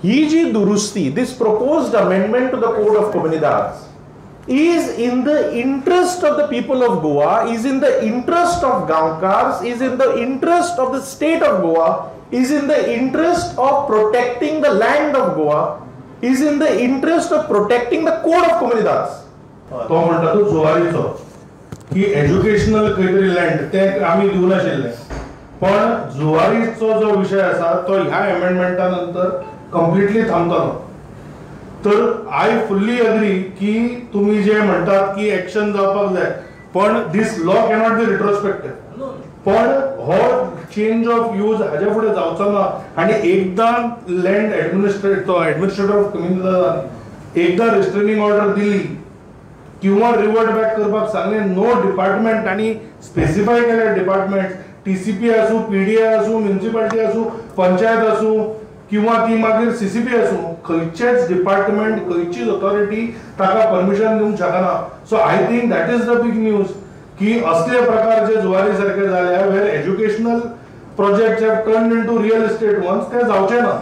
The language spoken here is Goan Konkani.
ही जी दुरुस्ती, this proposed amendment to the code of Comunidades is in the interest of the people of Goa, is in the interest of Gaonkars, is in the interest of the state of Goa, is in the interest of protecting the land of Goa, is in the interest of protecting the code of Comunidades. तो म्हणटा तो जुवारीचो की एज्युकेशनल खंय तरी लँड ते आमी दिवं नाशिल्ले, पण जुवारीचो जो विशय आसा तो ह्या एमेंडमेंटा नंतर कंप्लिटली थांबतलो. तर I fully agree की तुम्ही जे म्हणटात की एक्शन जावपाक जाय, पण this law cannot be retrospective. पण हो चेंज ऑफ यूज हाज्या फुडें जावचो ना आनी एकदां लँड एडमिनिस्ट्रेटर एडमिनिस्ट्रेटर ऑफ कम्युनिदादान एकदां रिस्ट्रेनिंग ऑर्डर दिली किंवा रिवर्ट बॅक करपाक सांगलें, नो डिपार्टमेंट आनी स्पेसिफाय केल्या डिपार्टमेंट, टीसीपी आसूं, पीडीए आसूं, म्युनिसिपालिटी आसूं, पंचायत आसूं किंवा ती मागीर सीसीपी आसूं, खंयचेच डिपार्टमेंट खंयचीच ऑथॉरिटी ताका परमिशन दिवंक शकना. So I think that is the big news की असले प्रकार जे जुवारी सारखे जाल्या, where educational projects have turned into real estate ones, ते जावचे ना.